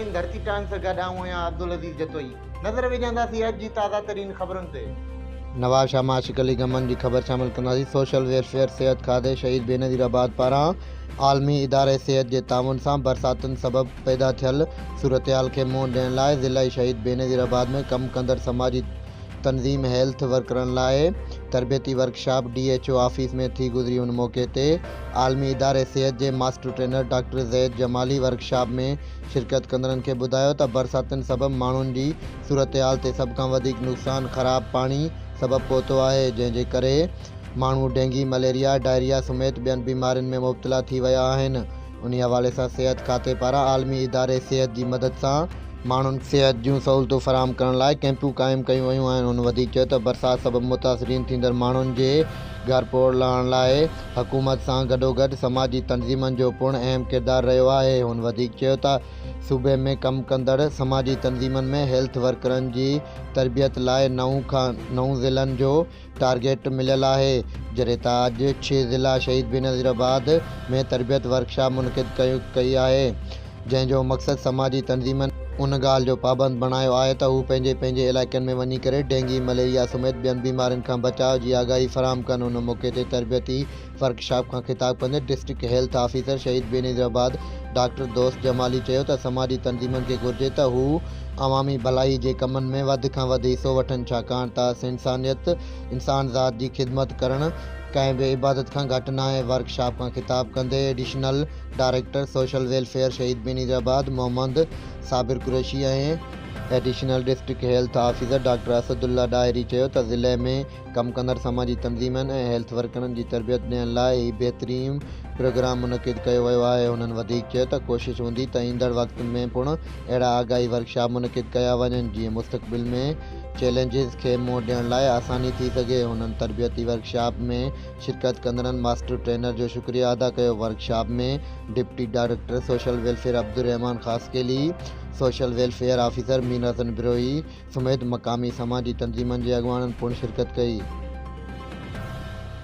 ناظرين ڌرتي ٽائمز سان گڏ آئون آهيان عبدالعزيز جتوئي نظر وجهنداسين اڄ جي تازه ترين خبرن تي. نوابشاهه مان عاشق علي گهمن جي خبر شامل ڪنداسين سوشل ويلفيئر صحت کاتي شهيد بينظير آباد پاران عالمي اداري صحت جي تعاون سان برساتن سبب پيدا ٿيل صورتحال کي منهن ڏيڻ لاء ضلعي شهيد بينظير آباد ۾ ڪم ڪندڙ سماجي تنظيم هيلٿ ورڪرن لاء تربيتي workshop D H O office ۾ ٿي گذري ان موقعي تي عالمي اداري صحت جي master trainer doctor Zaid Jamali workshop ۾ شرڪت ڪندڙن کي ٻڌايو ته برساتن سبب ماڻهن جي صورتحال تي سڀ کان وڌيڪ نقصان خراب پاڻي سبب پهتو آهي جنهن جي ڪري ماڻهو ڊينگي، مليريا، ڊائريا سميت ٻين بيمارين ۾ مبتلا ٿي ويا آهن انهي حوالي سان صحت کاتي پاران عالمي اداري صحت جي مدد سان ماڻهن کي صحت جون سهولتون فراهم ڪرڻ لاء ڪئمپون قائم ڪيون ويون آهن. هن وڌيڪ چيو ته برسات سبب متاثرين ٿيندڙ ماڻهن جي گهر پوڙ لهڻ لاء حڪومت سان گڏوگڏ سماجي تنظيمن جو پڻ اهم ڪردار رهيو آهي. هن وڌيڪ چيو ته صوبي ۾ ڪم ڪندڙ سماجي تنظيمن ۾ هيلٿ ورڪرن جي تربيت لاء نو کان نو ضلعن جو ٽارگيٽ مليل آهي، جڏهن ته اڄ ڇهه ضلع شهيد بينظير آباد ۾ تربيت ورڪشاپ منعقد ڪئي آهي، جنهن جو مقصد سماجي تنظيمن ان ڳالهه جو پابند بڻايو آهي ته هو پنهنجي پنهنجي علائقن ۾ وڃي ڪري ڊينگي، مليريا سميت ٻين بيمارين کان بچاء جي آگاهي فراهم ڪن. ان موقعي تي تربيتي ورڪشاپ کان خطاب ڪندي ڊسٽرڪٽ هيلٿ آفيسر شهيد بينظيرآباد ڊاڪٽر دوست جمالي چيو ته سماجي تنظيمن کي گهرجي ته هو عوامي ڀلائي جي ڪمن ۾ وڌ کان وڌ حصو وٺن ڇاڪاڻ ته انسانيت انسان ذات جي خدمت ڪرڻ ڪنهن به عبادت کان گهٽ ناهي. ورڪشاپ کان خطاب ڪندي additional director social welfare Shaheed Benazirabad Muhammad Sabir Qureshi ۽ additional district health officer doctor Asadullah Dahri چيو ته ضلعي ۾ ڪم ڪندڙ سماجي تنظيمن ۽ هيلٿ ورڪرن جي تربيت ڏيڻ لاء هي بهترين پروگرام منعقد ڪيو ويو آهي. هنن وڌيڪ چيو ته ڪوشش هوندي ته ايندڙ وقت ۾ پڻ اهڙا آگاهي ورڪشاپ منعقد ڪيا وڃن جيئن مستقبل ۾ چئلينجز کي منهن ڏيڻ لاء آساني ٿي سگهي. هنن تربيتي ورڪشاپ ۾ شرڪت ڪندڙن ماسٽر ٽرينر جو شڪريو ادا ڪيو. Workshop ۾ deputy director social welfare Abdulrahman Khaskheli, social welfare officer Mir Hassan Brohi, سميت مقامي سماجي تنظيمن جي اڳواڻن پڻ شرڪت ڪئي.